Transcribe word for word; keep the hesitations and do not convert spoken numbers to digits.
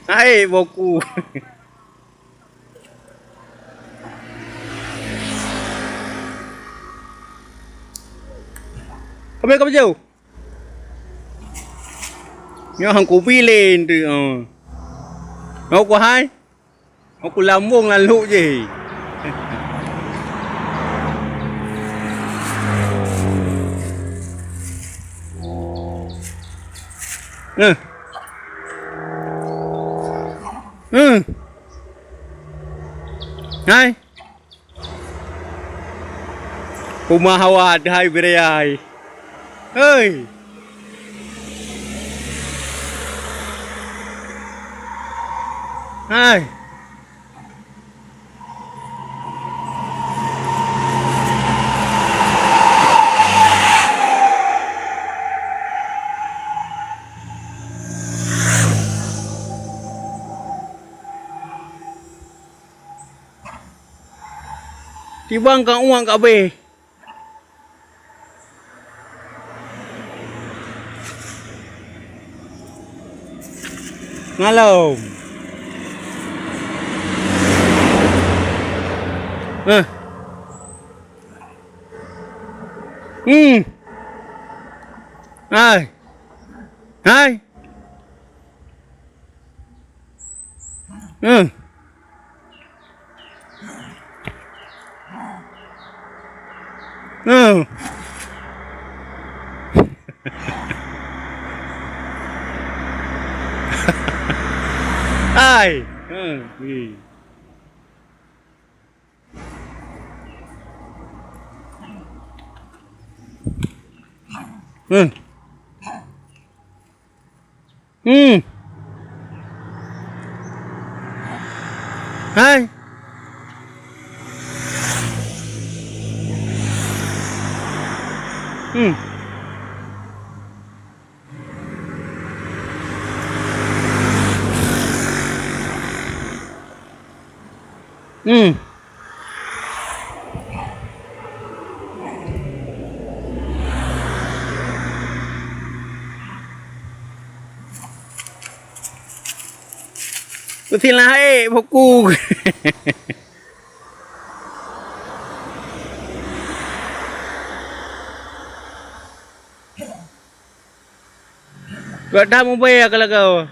Hai boku. Kami kami jauh. Nyoe han kubi lé eunteuk, oh. Nyoe ku hai. Nyoe ku lambong lam lhok jih. Nah. Hmm. Hai. Uma hawa dahai beurayai. Hei. Hai. Tibang ka uang ka abéh. Ngalom. Hah. Hmm. Hai. Hai. Hmm. Hmm. Hai. Hmm. Wih. Hmm. Hmm. Hai. Hmm. Hmm. Peusilahe buku. Gata mubaya ka lagau.